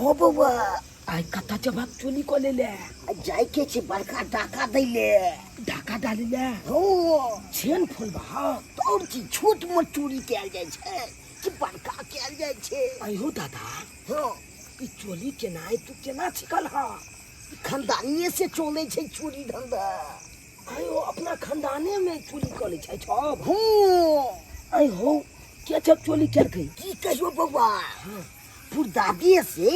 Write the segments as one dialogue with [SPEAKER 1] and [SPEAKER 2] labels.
[SPEAKER 1] हो बौआ।
[SPEAKER 2] आइ कतऽ जबाब चोली कऽ ले ले?
[SPEAKER 1] आ जाइके छै बड़का डाका दै ले।
[SPEAKER 2] डाका डाली ले?
[SPEAKER 1] हो।
[SPEAKER 2] छेन फोलबा?
[SPEAKER 1] तऽ आओर की, छोट मोट चोरी कयल जाइ छै कि बड़का कयल जाइ छै?
[SPEAKER 2] अयो दादा।
[SPEAKER 1] हँ।
[SPEAKER 2] ई चोली केनाइ तू केना छिकल हा?
[SPEAKER 1] खानदानिये से चलै छै चोरी धंधा।
[SPEAKER 2] अयो अपना खानदाने में चोरी कऽ लै छै सब?
[SPEAKER 1] हँ।
[SPEAKER 2] अयो के सब चोरी केलकै?
[SPEAKER 1] की कहियो बौआ, पुरदादे से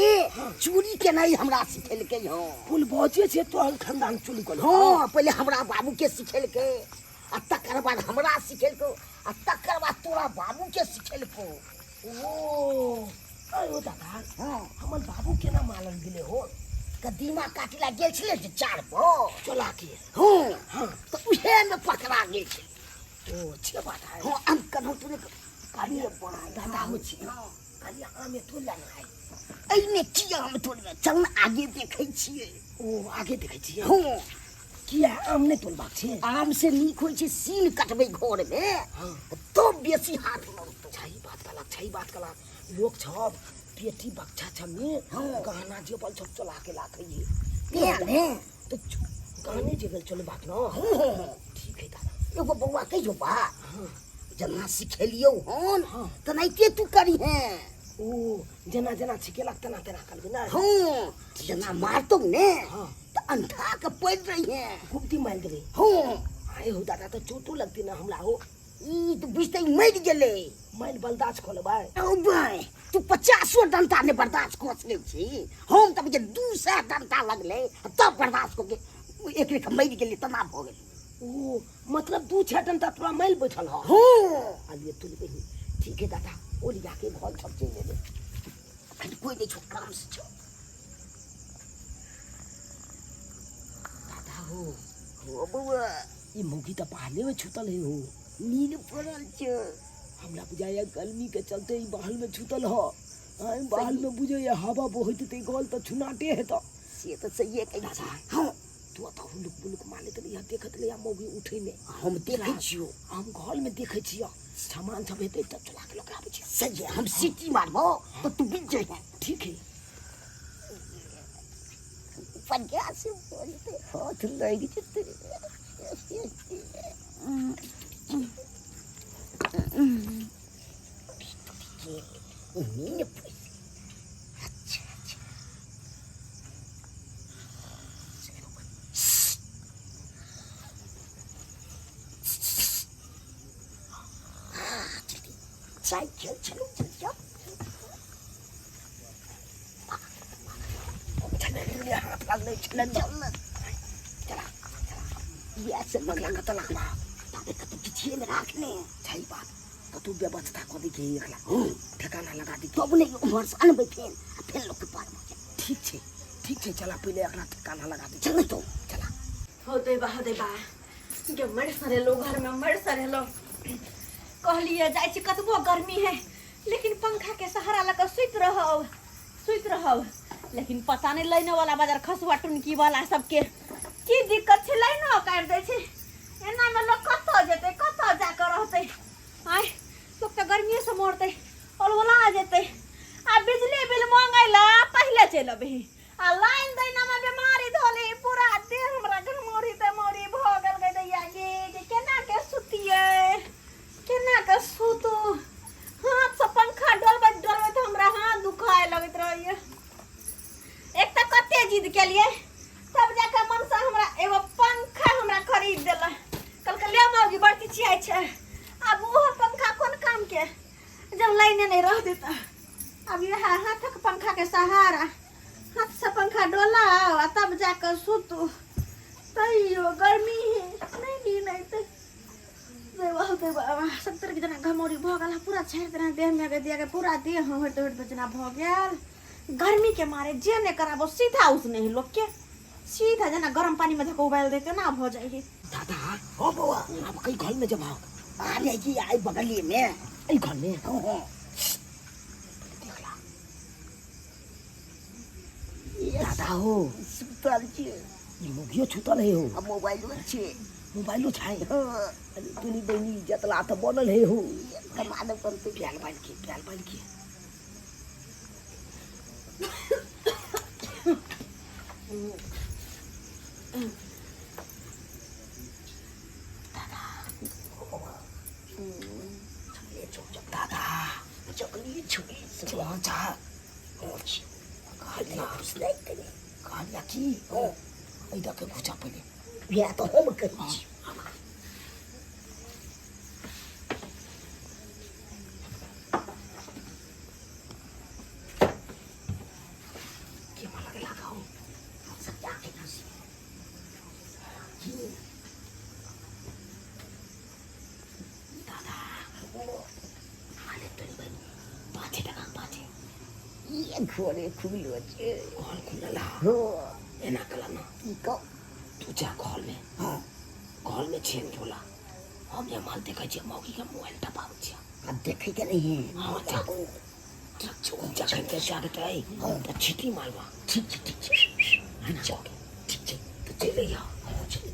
[SPEAKER 1] चोरी केनाइ हमरा सिखेलकै। हँ,
[SPEAKER 2] कुल बचे छै तोहर खानदान चोरी कऽ?
[SPEAKER 1] हँ, पहिले हमरा बाबू के सिखेलकै आ तकर बाद हमरा सिखेलको आ तकर बाद तोरा बाबू के सिखेलको।
[SPEAKER 2] ओ अयो दादा।
[SPEAKER 1] हँ।
[SPEAKER 2] हमर बाबू केना मारल गेलै हो?
[SPEAKER 1] कदीमा काटला गेल छलै जे चार पर
[SPEAKER 2] चोला के।
[SPEAKER 1] हँ।
[SPEAKER 2] हँ।
[SPEAKER 1] तऽ उहे में पकड़ा गेल छै।
[SPEAKER 2] ओ छे बात है।
[SPEAKER 1] हँ, हम कन्हु तोरे
[SPEAKER 2] कहलिए दादा हो छी। कहलिए आमे तोड़ ला ना।
[SPEAKER 1] एहिमे की आम तोड़बै? चल ने आगे देखै छियै।
[SPEAKER 2] ओ आगे देखै छियै?
[SPEAKER 1] हँ।
[SPEAKER 2] किया आम नहि तोड़बाक छै?
[SPEAKER 1] आम से नीक होइ छै सीन कटबै घरमे।
[SPEAKER 2] हँ।
[SPEAKER 1] तब बेसी हाथ लगतौ।
[SPEAKER 2] छै बात कला, छै बात कला। लोक सब पेटी बक्सा छमे
[SPEAKER 1] हँ।
[SPEAKER 2] गहना जेबल सब चला के लाखै है।
[SPEAKER 1] तें ने।
[SPEAKER 2] तऽ गहने जेबल चलबाक न?
[SPEAKER 1] हँ हँ हँ।
[SPEAKER 2] ठीक है दादा।
[SPEAKER 1] एगो बौआ कहियो बात।
[SPEAKER 2] हँ।
[SPEAKER 1] जेना सिखेलियौ हन
[SPEAKER 2] हँ।
[SPEAKER 1] तेनाहिते तू करिहें।
[SPEAKER 2] ओ जेना जेना छिकेलक तेना तेना करबै ने?
[SPEAKER 1] हँ, जेना मारतौ ने
[SPEAKER 2] हँ।
[SPEAKER 1] तऽ अंठा के पड़ि रहिहें।
[SPEAKER 2] गुप्ती मारि देबै?
[SPEAKER 1] हँ।
[SPEAKER 2] आए हो दादा, तऽ चोटो लगतै ने हमरा हो?
[SPEAKER 1] ई तऽ बुझतै मरि गेलै।
[SPEAKER 2] मारि बर्दाश्त कऽ लेबै?
[SPEAKER 1] औ भाय, तू 50 डंटा नहि बर्दाश्त कऽ सकै छी, हम तऽ बुझे 200 डंटा लगलै तब बर्दाश्त कऽ के एक एक मरि गेलै तना भऽ गेलै।
[SPEAKER 2] ओ मतलब 2 6 डंटा तोरा मारि बैठल हँ?
[SPEAKER 1] हँ।
[SPEAKER 2] आलिए तुलि बहिन। ठीक है दादा, ओरिया के घर सब चलि एबै।
[SPEAKER 1] अखन कोइ नहि छौ, आराम से छौ।
[SPEAKER 2] दादा हो।
[SPEAKER 1] हो बौआ।
[SPEAKER 2] ई मौगी तऽ पहाड़े में छुतल है हो।
[SPEAKER 1] नींद पड़ल छौ।
[SPEAKER 2] हमरा बुझाइया गर्मी के चलते ई बहल में छुतल ह। आइ बहल में बुझैया हवा बहैत हेतै, गल तऽ छुनाटे हेतौ।
[SPEAKER 1] से तऽ सहिए कहै छी।
[SPEAKER 2] दादा।
[SPEAKER 1] हँ।
[SPEAKER 2] तू ओतऽ हुलुक बुलुक मारैत रहिया, देखैत रहिया मौगी उठै नहि।
[SPEAKER 1] हम देखै छियौ।
[SPEAKER 2] हम घर में देखै छियौ, सामान सब हेतै तब चला के लऽ के आबै छियौ।
[SPEAKER 1] सही, हम सीटी मारबौ तऽ तू बीत जइहे।
[SPEAKER 2] ठीक है।
[SPEAKER 1] बढ़िया से बोलते हाथ लागि जेतै। नींद पड़ि। अच्छा अच्छा। साइकिल चलो चल जाओ।
[SPEAKER 2] हाथ लागलै छलै।
[SPEAKER 1] चल ने।
[SPEAKER 2] चला।
[SPEAKER 1] इएह से
[SPEAKER 2] लगला कतऽ लगला?
[SPEAKER 1] ताबे कतौ किछिए मे राखने।
[SPEAKER 2] छै बात, कतौ व्यवस्था कऽ दै के एकला ठेकाना लगा दै।
[SPEAKER 1] तब नहि उम्हर से अनबै फेर आ फेर लोकके पार भऽ जाय।
[SPEAKER 2] ठीक छै, ठीक छै, चला, पहिले एकरा ठेकाना लगा दै।
[SPEAKER 1] चल ने तो।
[SPEAKER 2] चला।
[SPEAKER 3] होते बा, होते बा गे, मर सरेलो घर में मर सरेलो। कहलिए जाइ छी, कतबो गर्मी है लेकिन पंखा के सहारा लऽ कऽ सुति रहब, सुति रहब, लेकिन पता नहीं लाइनो वाला बाजार खसुआ टुनकी वाला सबके की दिक्कत छै, लाइनो काटि दै छै। एना में लोग कतऽ जेतै, कतऽ जाकऽ रहतै? आँय, लोक तऽ गर्मिए से मरतै, अलवला जेतै। आ बिजली बिल मांगै ला पहिले चलि अबही आ लाइन दैना में बीमारी धोली, पूरा देह हमरा घमौरी तमौरी भऽ गेल। गे दैया गे, जे केना के सुतियै, केना के सुतू? हाथ से पंखा डोलबैत डोलबैत हमरा हाथ दुखाए लगैत रहैया। एक तऽ कते जिद केलियै तब जाके मनसा हमरा एगो पंखा हमरा खरीद देलक। कहलकै ले मौगी, बड़ चिचियाइ छै। आब ओहो पंखा कोन काम के जब लाइने नहि रहतै? तऽ आब इएह हाथक पंखा के सहारा, हाथ से पंखा डोलाओ आ तब जाके सुतू। तैयो गर्मी है, नहीं नींद अयतै। देवा देवा, 70 के जेना घमौरी भऽ गेल, पूरा छाड़ि देना देह में दिया के, पूरा देह होइत होइत जेना भऽ गेल गर्मी के मारे। जे नहि कराबो सीधा उसने ही लोग के सीधा जेना गरम पानी में धक्का उबाल दे तेना भऽ जाइ है।
[SPEAKER 2] दादा।
[SPEAKER 1] हो बौआ।
[SPEAKER 2] आब कई घर में जब
[SPEAKER 1] आ जाइ छी आइ बगलिए में।
[SPEAKER 2] एहि घर में?
[SPEAKER 1] हँ हँ।
[SPEAKER 2] देखला दादा हो।
[SPEAKER 1] सुतल छै।
[SPEAKER 2] ई मुगियो छुतल है हो।
[SPEAKER 1] आ मोबाइलो छै।
[SPEAKER 2] मोबाइलो छै?
[SPEAKER 1] हँ।
[SPEAKER 2] अरे दुनी बहिनी जतला तऽ बनल है हो।
[SPEAKER 1] कमाल बनतै।
[SPEAKER 2] प्याल बाल के, प्याल बाल के।
[SPEAKER 1] छौ
[SPEAKER 2] हँ जा
[SPEAKER 1] कहलियै घुसलै कनि
[SPEAKER 2] कहलिया की
[SPEAKER 1] हँ
[SPEAKER 2] एहि दऽ के घुसा पहिले
[SPEAKER 1] इएह तऽ हम कहै छी
[SPEAKER 2] के मालक लगाउ
[SPEAKER 1] सरिया के घुसी की
[SPEAKER 2] दादा अरे तोरी बहिन पाँचे टका पाँचे
[SPEAKER 1] ई घरे खुलो छै
[SPEAKER 2] घर खुलल
[SPEAKER 1] हो
[SPEAKER 2] एना कला ना
[SPEAKER 1] की कह
[SPEAKER 2] तू जा घर में
[SPEAKER 1] हँ
[SPEAKER 2] घर में छेन झोला हम जे माल देखै छियै मौगी के मोबाइल टपाबै छियै
[SPEAKER 1] आब देखै के नहीं है
[SPEAKER 2] हँ जा ठीक छै जखन के जागतै तऽ छीटी मारबा
[SPEAKER 1] ठीक छै ठीक छै
[SPEAKER 2] रुकि जाओ ठीक छै तऽ चलि अइहा
[SPEAKER 1] हँ चलि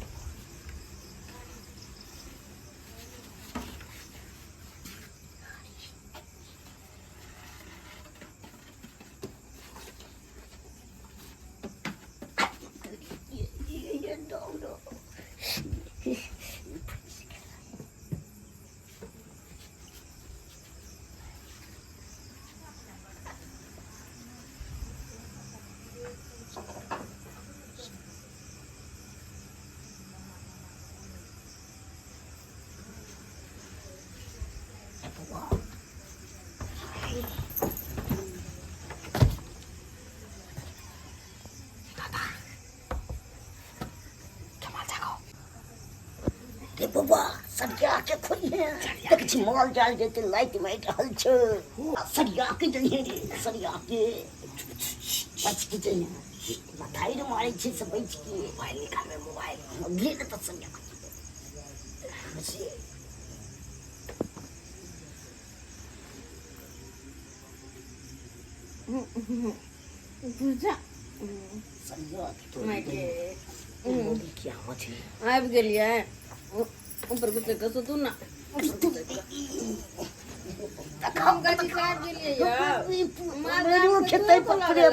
[SPEAKER 1] रे बाबा सरिया के खोलिहे देख छी माल जाल जेते लाइट मारि रहल छै आ सरिया के जइहे रे सरिया के बच के जइहे मथाइर मारै छै से बच के
[SPEAKER 2] मोबाइल निकालबै मोबाइल
[SPEAKER 1] गेल तऽ सरिया के से
[SPEAKER 3] बुझा
[SPEAKER 1] सरिया के
[SPEAKER 3] मायके
[SPEAKER 2] मोदी किया हो छै
[SPEAKER 3] आबि गेलियै ऊपर घुसै के सुतू ना हम गाछी से आबि गेलियै यौ
[SPEAKER 1] खेतै पकड़े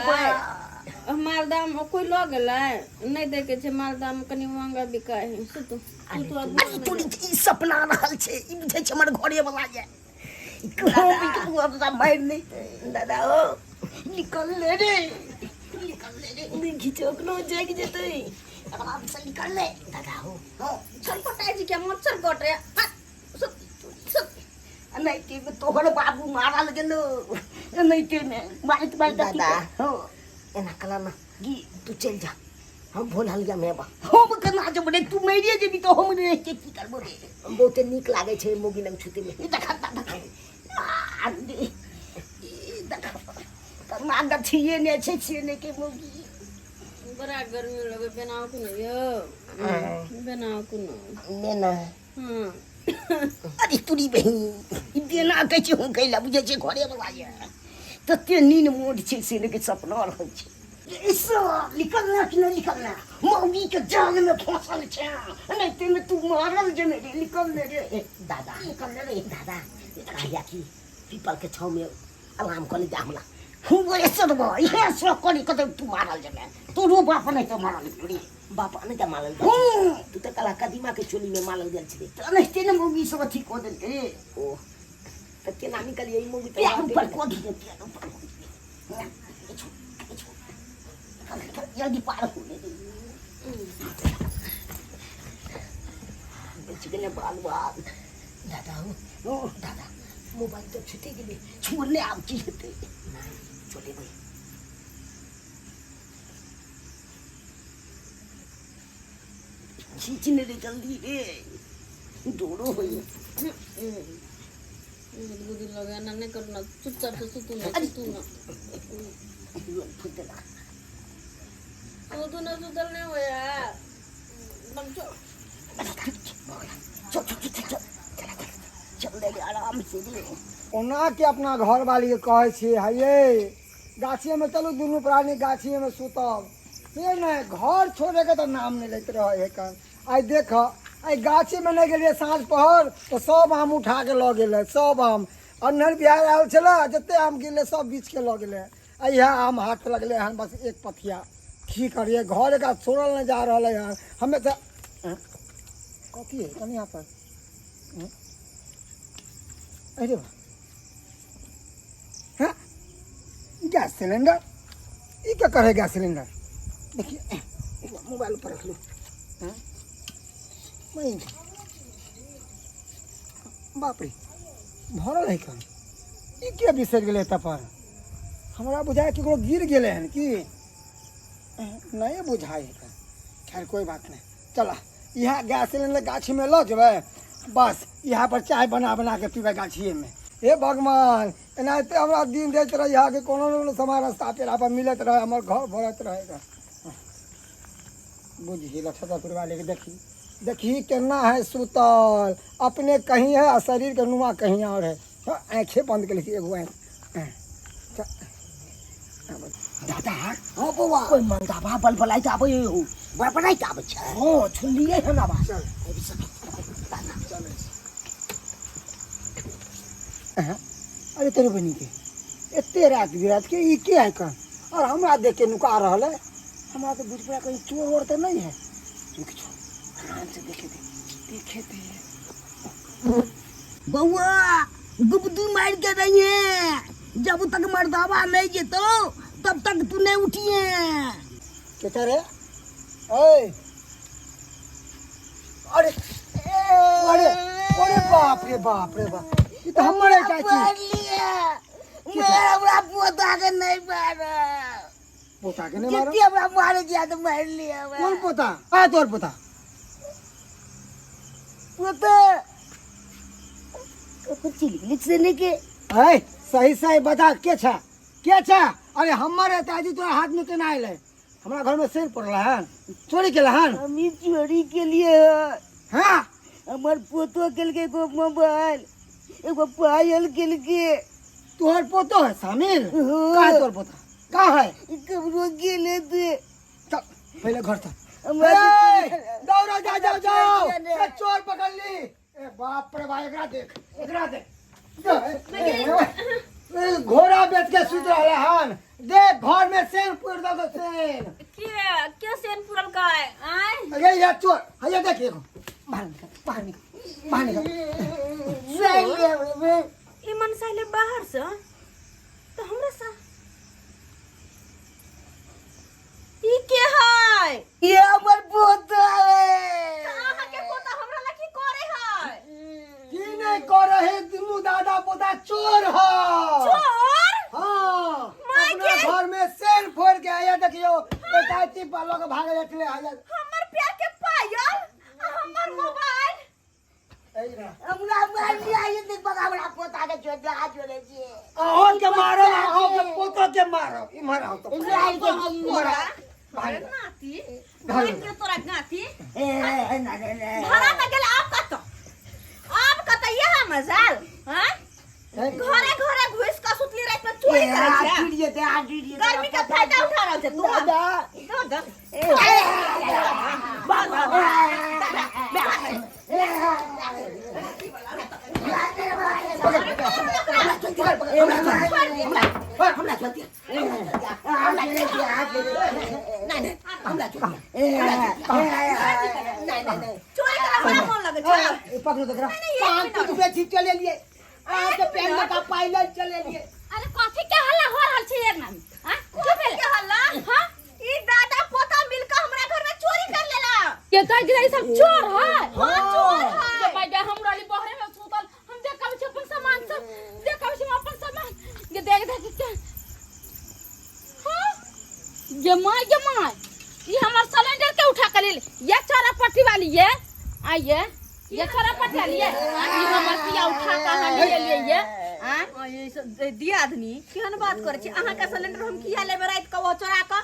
[SPEAKER 3] मालदाम कोइ लऽ गेलै नहि दैके छै मालदाम कनि महँगा बिकाइ हइ सुतू सुतू आब
[SPEAKER 1] अरे तोरी ई सपना रहल छै ई बुझै छै हमर घरे वाला ये ई कहो भी के बुआ बला मारि नहि
[SPEAKER 2] दादा ओ
[SPEAKER 1] निकल ले रे निकल ले रे
[SPEAKER 2] नहि घिचोकनो जागि जेतै
[SPEAKER 1] आराम से निकल ले
[SPEAKER 2] दादा हो
[SPEAKER 1] हाँ
[SPEAKER 3] छटपटाइ छी क्या मच्छर कटै सुत सुत
[SPEAKER 1] एनाहिते मे तोहर बाबू मारल गेलो एनाहिते मे मारैत मारैत
[SPEAKER 2] दादा।
[SPEAKER 1] हँ
[SPEAKER 2] एना कला ना
[SPEAKER 1] की
[SPEAKER 2] तू चलि जा हम भोल हलिया में बा
[SPEAKER 1] हम केना जेबै रे तू मरिए जेबी तऽ हम रहि के की करबो रे
[SPEAKER 2] बहुते नीक लागै छै मोगी लग छुते में
[SPEAKER 1] ई देख देख आ रे, ई देख कना गठिए ने छै से ने के मौगी
[SPEAKER 3] बड़ा गर्मी लगे बेनाओ कोनो यौ बेनाओ कोनो
[SPEAKER 2] बेना
[SPEAKER 3] हँ
[SPEAKER 1] अरे तुरी बहिन ई बेना कहै छै हम कैला बुझै छै घरे वाला ये तते नीन मोट छै से ने के सपना रहल छै निकलना कि नहि निकलना मौगी के जाल में फंसल छै नहीं ते में तू मारल जेमे रे निकल ले रे
[SPEAKER 2] दादा
[SPEAKER 1] निकल ले रे
[SPEAKER 2] दादा कहलिया कि पीपल के छाँव में आराम कऽ ले जा हमरा
[SPEAKER 1] हुए सरबा इहे सब करी कतौ तू मारल जेमे तोरो बाप नहीं तो मारल गेल रे
[SPEAKER 2] बाप नहि तऽ मारल गेल
[SPEAKER 1] हूँ
[SPEAKER 2] तू तऽ कला कदीमा के चोली में मारल गेल छलै
[SPEAKER 1] तऽ एनाहिते ने मौगी सब अथी कऽ देलकै रे
[SPEAKER 2] ओ तऽ केना निकलियै ई मौगी तऽ
[SPEAKER 1] पैर ऊपर कऽ दियै पैर ऊपर कऽ दियै किछु किछु जल्दी पार हो रे बचि गेलै बाल बाल
[SPEAKER 2] दादा हो
[SPEAKER 1] ओ
[SPEAKER 2] दादा मोबाइल तऽ छुटि गेलै
[SPEAKER 1] छोड़ले आब की हेतै
[SPEAKER 2] नहि चलेबै
[SPEAKER 1] खींच ने रे जल्दी रे डोरो होइए
[SPEAKER 3] गुदगुदी लगे ना नहीं करू ना चुपचाप से सुतू ना सुतू ना
[SPEAKER 1] फुटला
[SPEAKER 3] सुतू ना सुतल नहीं होया बच्चों
[SPEAKER 1] चल चल चल चल चल ले आराम से रे
[SPEAKER 4] ओना के अपना घरवालीके कहै छियै हे यै गाछिएमे चलू दुनू प्राणी गाछिएमे सुतब से नहि घर छोड़ैके तऽ नाम नहि लैत रहै है कन आइ देख आइ गाछीमे नहि गेलियै साँझ पहर तऽ सब आम उठा कऽ लऽ गेलै सब आम अन्हर बिहार आयल छलै जतेक आम गिरलै सब बीछके लऽ गेलै आ इएह आम हाथ लगलै हन बस एक पथिया की करियै घर एकरा छोड़ल नहि जा रहलै हन हमेशा कथी है कनि यहाँ पर अरे बा गैस सिलेंडर ई क्या करे गैस सिलेंडर? देखिए मोबाइल पर रख लो। हाँ? नहीं बाप रे भरल है कन। ई के बिसरि गेलै एतऽ पर? हमरा बुझाय केकरो गिर गेलै हन की, नहीं बुझाय है। खैर कोई बात नहीं, चला इएह गैस सिलेंडर गाछीमे लऽ जेबै, बस इएह पर चाय बना बना के पीबै गाछिएमे। हे भगवान, एनाहिते हमरा दिन दैत रहिए कि कोनो ने कोनो समय रास्ता पेड़ा पर मिलैत रहे, हमर घर भरैत रहेगा। बुझी लक्षता वाले के देखी देखी केना है सुतल, अपने कहीं है आ शरीर के नुआ कहीं और है। आँखे बंद के एगो आँख।
[SPEAKER 1] दादा हाँ बौआ, कोई मंदाबा बलबलाइत आबै हो, बड़बड़ाइत आबै छै। हाँ सुनलियै हन आवाज।
[SPEAKER 4] अरे तेरे बहिनी के एते रात बिरात के ई के है कन और हमरा देख के नुका रहल है? हमरा तो बुझ पड़ा कहीं चोर वोर तो नहीं है। रुक जो, आराम से देखे दे, देखे दे।
[SPEAKER 1] बौआ गुबदू मार के रही है, जब तक मर्दावा नहीं जेतो तब तक तू नहीं उठिए।
[SPEAKER 4] के रे? ओए अरे अरे अरे बाप रे बाप रे बाप, ई तो हमरे चाची।
[SPEAKER 1] हमरा पोता के नहीं मारा।
[SPEAKER 4] पोता के नहीं मारा?
[SPEAKER 1] जितने हमरा मारे जिया तो मार लिया।
[SPEAKER 4] कौन पोता? आ तोर पोता।
[SPEAKER 1] पोता कुछ चिलबिल से नहीं के।
[SPEAKER 4] अरे सही सही बता के छा के छा? अरे हमर ताजी तोरा हाथ में केना आयल? हमरा घर में शेर पड़ल हन, चोरी केला हन।
[SPEAKER 1] हम चोरी के लिए।
[SPEAKER 4] हाँ
[SPEAKER 1] हमर पोतो केलके एगो मोबाइल एगो पायल केलके।
[SPEAKER 4] तोहर पोतो है शामिल? का है तोहर पोता? का है?
[SPEAKER 1] कमरो गेले थे।
[SPEAKER 4] चल पहले घर चल। दौड़ो जा जाओ जाओ, चोर पकड़ ली। ए बाप रे भाई, एकरा देख एकरा देख, घोड़ा बेच के सुत रहले हन। देख घर में सेन पूर दो सेन।
[SPEAKER 3] के के सेन पूरल का है? आय
[SPEAKER 4] अरे यार चोर हैया देख, देखो बाहर निकल बाहर निकल बाहर निकल।
[SPEAKER 3] ई मन साले बाहर से तो हमरा सा ई के है?
[SPEAKER 1] ये हमर पोता है।
[SPEAKER 3] अहाँ के पोता हमरा ला की करे है?
[SPEAKER 4] की नहीं करे है, दुनू दादा पोता चोर है।
[SPEAKER 3] चोर?
[SPEAKER 4] हाँ, अपना घर में सेन फोड़ के आया। देखियो बेचाती पर लोग भाग जातले आया।
[SPEAKER 3] हमर प्यार के पायल हमर मोबाइल
[SPEAKER 1] हमरा मार लिया। ये देख बगा हमरा पोता के छोड़ दे, आज छोड़े छी।
[SPEAKER 4] अहो के मारो, अहो के पोतो के मारो। इमहर आओ तो
[SPEAKER 3] इमहर आओ। नाती के तोरा नाती
[SPEAKER 1] ए ना ना
[SPEAKER 3] भरा त गेल। आप कत आप कत यह मजाल? हां घरे घरे घुस के सुतली रात में चोरी करे छै, गर्मी के फायदा उठा रहल छै तू।
[SPEAKER 1] दादा
[SPEAKER 3] दादा
[SPEAKER 1] हमरा छोड़ दिया, हमरा छोड़ दिया। नहीं नहीं नहीं,
[SPEAKER 3] चोरी करे हमरा मन लगे छै।
[SPEAKER 4] पकड़ो तो।
[SPEAKER 1] काम कुछ बेची चले लिए, अहाँ के पेन का पायलट चले लिए।
[SPEAKER 3] अरे कथी के हल्ला हो रहल छै एक नाम? हां की भेल के हल्ला? हां ई दादा पोता मिलकर हमरा घर में चोरी कर लेला।
[SPEAKER 5] के कह गिरा सब चोर है?
[SPEAKER 3] हां चोर है।
[SPEAKER 5] के भाई हम रहली बहरे में सुतल, हम देखब छी अपन सामान सब, देखब छी अपन सामान के देख देख के। हां गे my गे my, ई हमर सिलेंडर के उठा के लेल ये चोरा पट्टी वाली ये आइए, ये चोरा पट्टी वाली ये ई हमर पिया उठा के अहाँ ले लिए ये।
[SPEAKER 3] आ ये सब दिया आदमी केहन बात करे छी? अहाँ के सिलेंडर हम किया लेबै रात के वो चोरा के?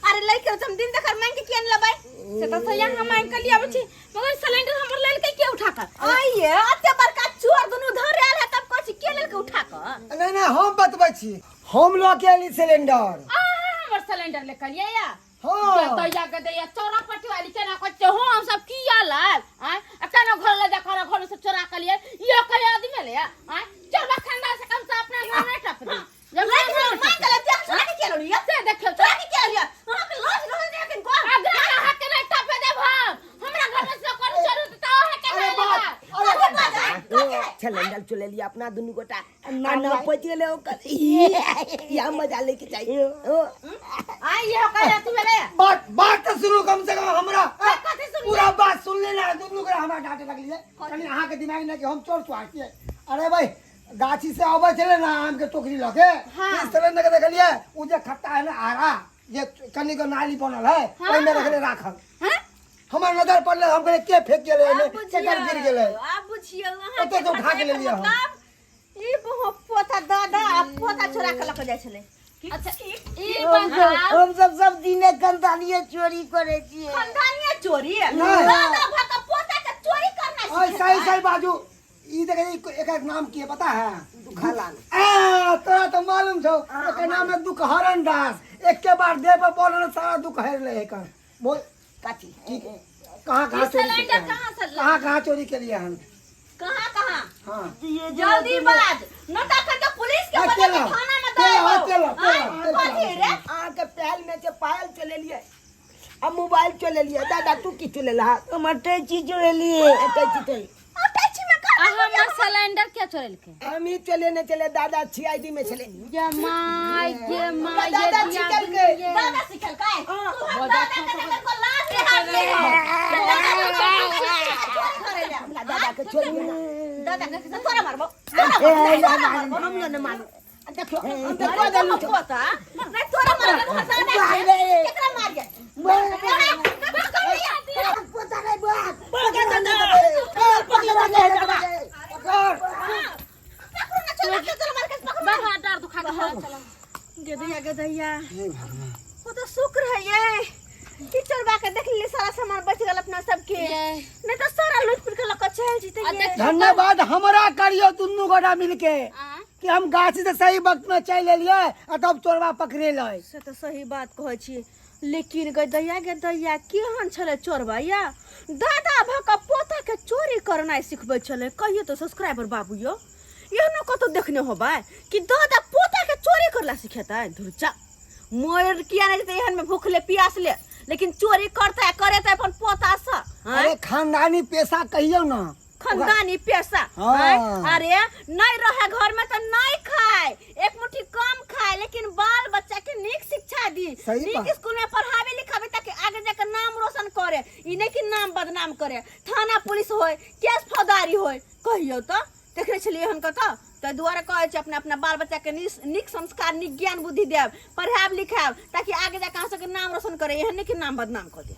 [SPEAKER 3] अरे लइके हम दिन देखर मांग के किया ने लेबै?
[SPEAKER 5] से तो सही हम मांग के लियाबै छी, मगर सिलेंडर हमर लेलकै के उठा के?
[SPEAKER 3] आइए अते बड़का चोर दुनू धर आयल है तब कहै छी के लेलकै उठा के?
[SPEAKER 4] नहीं नहीं, हम बतबै छी, हम लऽ के एली सिलेंडर।
[SPEAKER 5] अहाँ हमर सिलेंडर ले के लिए या?
[SPEAKER 4] हाँ।
[SPEAKER 5] दैया के दैया चोरा पट्टी वाली केना कहै छै हो हम सब किया लाल आँय आ केना घर ले जा कर घर से चोरा के लिए यो कहे आदमी ले आँय चोरबा खानदान से कम से अपना घर नहीं टप दे। जब
[SPEAKER 3] लइके हम मांग के लेबै, चोरा के किया लेलियै?
[SPEAKER 5] से देखियौ
[SPEAKER 3] चोरा के किया लेलियै? अहाँ के लाज रहल नहि एखन को?
[SPEAKER 5] अगरा अहाँ के नहीं टपे देब हम, हमरा घर में से कोनो चोरी होतै तऽ अहाँ के
[SPEAKER 4] अरे
[SPEAKER 5] नहीं
[SPEAKER 4] बाप,
[SPEAKER 5] लेबै।
[SPEAKER 4] अरे
[SPEAKER 1] सिलेंडर चले लिया अपना दुनू गोटा।
[SPEAKER 2] ना ना पच गेलै ओकर या मजा लेके चाहिए
[SPEAKER 3] आ ये कह तू भेलै
[SPEAKER 4] बात बात तो सुनू कम से कम हमरा
[SPEAKER 3] कथी सुनू?
[SPEAKER 4] पूरा बात सुन लेना दुनू के हमरा डांटे लगलिए कनी अहाँ के दिमाग में कि हम चोर चुहार छियै। अरे भाई गाछी से अबै छलै ना आम के टोकरी लऽ के।
[SPEAKER 3] हाँ।
[SPEAKER 4] इस तरह ने देखलिए उ जे खट्टा है ना आरा जे कनी के नाली बनल है ओहिमे रखले राखल।
[SPEAKER 3] हाँ?
[SPEAKER 4] हमर नजर पड़लै, हम कहलिए के फेंक गेलै एहिमे,
[SPEAKER 3] आब बुझियौ,
[SPEAKER 4] केकर गिर गेलै।
[SPEAKER 3] आब बुझियौ अहाँ
[SPEAKER 4] ओतऽ से उठा के लेलियै हम।
[SPEAKER 3] मतलब ई बहुत पोता दादा आ पोता चोरा के लऽ के जाइ छलै।
[SPEAKER 5] अच्छा ई
[SPEAKER 1] हम
[SPEAKER 5] बताउ
[SPEAKER 1] सब हम सब सब दिने कंदानिये चोरी करै छियै।
[SPEAKER 3] खानदानिया चोरी?
[SPEAKER 4] नहीं।
[SPEAKER 3] दादा भका पोता के चोरी करना
[SPEAKER 4] और
[SPEAKER 3] सिखेतै।
[SPEAKER 4] सही सही बाजू, ई देखे एकर नाम की है पता है?
[SPEAKER 2] दुखालाल।
[SPEAKER 4] आ तोरा तो मालूम छौ, एकर नाम है दुखहरण दास। एके बार देह पर बोल सारा दुख हर ले एकर। बोल
[SPEAKER 1] कथी
[SPEAKER 4] कहाँ कहाँ
[SPEAKER 5] ई
[SPEAKER 4] चोरी
[SPEAKER 5] सिलेंडर
[SPEAKER 4] केलिए हन?
[SPEAKER 5] कहाँ से
[SPEAKER 4] कहाँ कहाँ चोरी के लिए हन?
[SPEAKER 3] कहाँ कहाँ?
[SPEAKER 4] हाँ
[SPEAKER 3] जल्दी बाज न त अखन त पुलिस के
[SPEAKER 4] हाँ,
[SPEAKER 3] बजा के
[SPEAKER 4] चलो।
[SPEAKER 3] थाना में
[SPEAKER 4] चलो, हाँ,
[SPEAKER 3] दे
[SPEAKER 4] चलो, चलो, चलो।
[SPEAKER 3] कथी रे?
[SPEAKER 2] अहाँके पैल में से पायल चलेलियै आ मोबाइल चलेलियै। दादा तू की चलेला?
[SPEAKER 1] हम अटैची चोरेलियै।
[SPEAKER 2] अटैची चल।
[SPEAKER 3] अटैची में कर
[SPEAKER 5] आ हमर सिलेंडर के चोरेलकै?
[SPEAKER 2] हम ही चले ने चले दादा सीआईडी में चले।
[SPEAKER 5] ये my ये my ये
[SPEAKER 2] दादा
[SPEAKER 5] दिया
[SPEAKER 2] छिकलकै।
[SPEAKER 5] दिया।
[SPEAKER 3] दादा सिखलकै? तू हम दादा के देखल को लाज रे हाथ रे चोरी करे ले।
[SPEAKER 2] हमरा दादा के छोड़
[SPEAKER 3] दादा के तोरा मारबो, तोरा मारबो, तोरा मारबो।
[SPEAKER 2] हम न मानू, देखियो हम तऽ
[SPEAKER 3] अरे
[SPEAKER 2] कऽ देलहुँ।
[SPEAKER 3] तो पोता नहीं तोरा मारबो, दादा के केकरा मारिए?
[SPEAKER 1] पोता नहीं बात।
[SPEAKER 2] पकड़ दादा,
[SPEAKER 4] पकड़।
[SPEAKER 3] पकड़ो ना चोरा के, चलो मार के पकड़ो।
[SPEAKER 5] बाबा डार दुखा के चला।
[SPEAKER 3] गदैया गदैया
[SPEAKER 4] हे भगवान,
[SPEAKER 3] वो तो शुक्र है ये कि चोरबा के देख ले सारा सामान बच गेल अपना सबके, नहीं तो सारा लूट पुट के लक चल जीते
[SPEAKER 5] आ
[SPEAKER 3] ये।
[SPEAKER 5] देख-
[SPEAKER 4] धन्यवाद हमरा करियो दुनू गोटा मिलके
[SPEAKER 5] आ
[SPEAKER 4] कि हम गाछी से सही वक्त में चल एलियै आ तब चोरबा पकड़ेलै।
[SPEAKER 3] से तो सही बात कहै छी, लेकिन गदैया गदैया केहन छलै चोरबा या दादा भक पोता के चोरी करनाइ सिखबै छलै? कहियो तो सब्सक्राइबर बाबू यो एहनो कतौ देखने होबै कि दादा पोता के चोरी करला सिखेतै? धुरचा मर किया नहीं जेतै एहन में भूखले प्यासले, लेकिन चोरी करतै करेतै अपन पोता से।
[SPEAKER 4] अरे खानदानी पेशा कहियो ना।
[SPEAKER 3] खानदानी पेशा।
[SPEAKER 4] हाँ।
[SPEAKER 3] आँय? अरे नहीं रहे घर में तो नहीं खाए, एक मुट्ठी कम खाए, लेकिन बाल बच्चा के नीक शिक्षा दी,
[SPEAKER 4] सही
[SPEAKER 3] नीक
[SPEAKER 4] बात।
[SPEAKER 3] स्कूल में पढ़ावे लिखावे ताकि आगे जाकर नाम रोशन करे, ई नहीं कि नाम बदनाम करे, थाना पुलिस होए, केस फौजदारी होए। कहियो तो देखने छलियै हन कतऽ? ताहि दुआरे कहै छी अपना अपना बाल बच्चा के नीक संस्कार नीक ज्ञान बुद्धि देब, पढ़ायब लिखायब ताकि आगे जाके अहाँ सबके नाम रोशन करे, एहन नहीं कि नाम बदनाम कऽ दे।